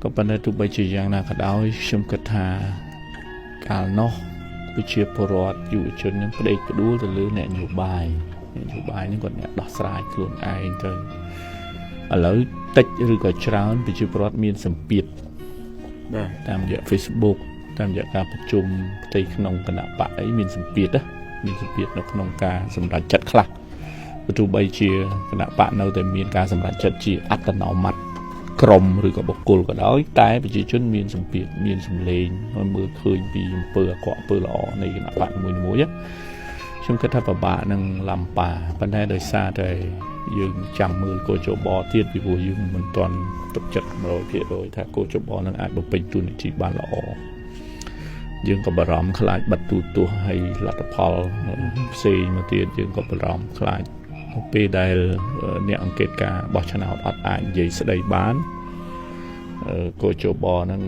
ក៏ប៉ុន្តែទោះបីជាយ៉ាងណាក៏ដោយខ្ញុំគិតថាកាលនោះប្រជាពលរដ្ឋយុវជននឹងផ្ដេកផ្ដួលទៅលើអ្នកនយោបាយអ្នកនយោបាយនឹងគាត់អ្នកដោះស្រាយខ្លួនឯងទៅឥឡូវតិចឬក៏ច្រើនប្រជាពលរដ្ឋមានសម្ពាធ បាទ តាមរយៈ Facebook តាមរយៈការប្រជុំផ្ទៃក្នុងគណៈបកអីមានសម្ពាធណាមានសម្ពាធនៅក្នុងការសម្រេចចិត្តខ្លះបើទោះបីជាគណៈបកនៅតែមានការសម្រេចចិត្តជាអត្តនោម័តក្រុមឬក៏បុគ្គលក៏ដោយតែប្រជាជនមានសម្ពាធមានសម្លេងហើយមើលឃើញពីអំពើអាក្រក់អំពើល្អនៃគណៈបកមួយៗណាខ្ញុំគិតថាពិបាកនឹងលំបាប៉ុន្តែដោយសារតែយើងចាំមើលគោចបទៀតពីព្រោះយើងមិនទាន់ទុកចិត្ត100%ថាគោចបនឹងអាចបំពេញតួនាទីបានល្អយើងក៏បារម្ភខ្លាចបិទទូទស្សន៍ហើយលទ្ធផលផ្សេងមកទៀតយើងក៏បារម្ភខ្លាចនៅពេលដែលអ្នកអង្កេតការបោះឆ្នោតអត់អាចនិយាយស្ដីបានគោចបហ្នឹង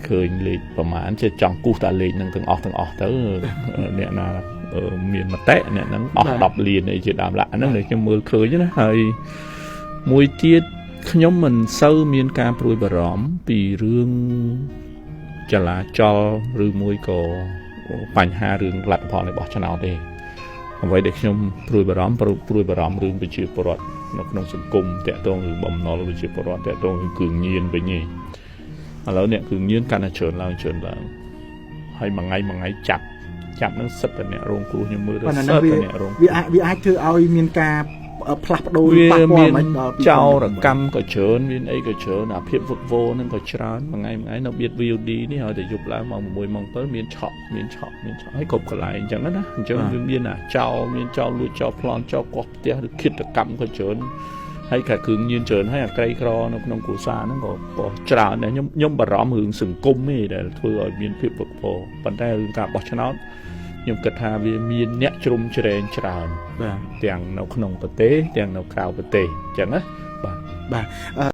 ឃើញលេខប្រមាណចេះចង់គូសតាលេខហ្នឹងទាំងអស់ទាំងអស់ទៅអ្នកណាមានមតិអ្នកហ្នឹងអស់10លានអីជាដើមឡាក់ហ្នឹងដែលខ្ញុំមើលឃើញណាហើយមួយទៀតខ្ញុំមិនសូវមានការព្រួយបារម្ភពីរឿងចលាចលឬមួយក៏បញ្ហារឿងលទ្ធផលនៃបោះឆ្នោតទេអ្វីដែលខ្ញុំព្រួយបារម្ភព្រួយបារម្ភរឿងប្រជាពលរដ្ឋនៅក្នុងសង្គមតាក់ទងរឿងបំណុលប្រជាពលរដ្ឋតាក់ទងរឿងគ្រឿងញៀនវិញទេឥឡូវអ្នកគ្រឿងញៀនកាន់តែច្រើនឡើងច្រើនឡើងហើយមួយថ្ងៃមួយថ្ងៃចាប់ចាប់នឹងសិតតែអ្នករងគ្រោះខ្ញុំមើលទៅសិតតែអ្នករង វាអាចវាអាចធ្វើឲ្យមានការផ្លាស់ប្ដូរ ប៉ះពាល់មិនដល់ចោរកម្មក៏ច្រើនមានអីក៏ច្រើនអាភាពវឹកវរនឹងក៏ច្រើនមួយថ្ងៃមួយថ្ងៃនៅបៀត VOD នេះឲ្យតែយប់ឡើងម៉ោង6ម៉ោង7មានឆក់មានឆក់មានឆក់ហើយគ្រប់កន្លែងអញ្ចឹងណាអញ្ចឹងវាមានអាចោលមានចោលលួចចោលប្លន់ចោលកោះផ្ទះឬឃាតកម្មក៏ច្រើនហើយក៏គ្រឿងញៀនច្រើនហើយអាក្រីក្រនៅក្នុងគ្រួសារហ្នឹងក៏ច្រើនដែរខ្ញុំខ្ញុំបារម្ភរឿងសង្គមទេដែលធ្វើឲ្យមានភាពវឹកវរប៉ុន្តែរឿងការបោះឆ្នោតខ្ញុំគិតថាវាមានអ្នកជ្រុំជ្រែងច្រើន បាទ ទាំងនៅក្នុងប្រទេសទាំងនៅក្រៅប្រទេសអញ្ចឹងណាបាទ បាទ។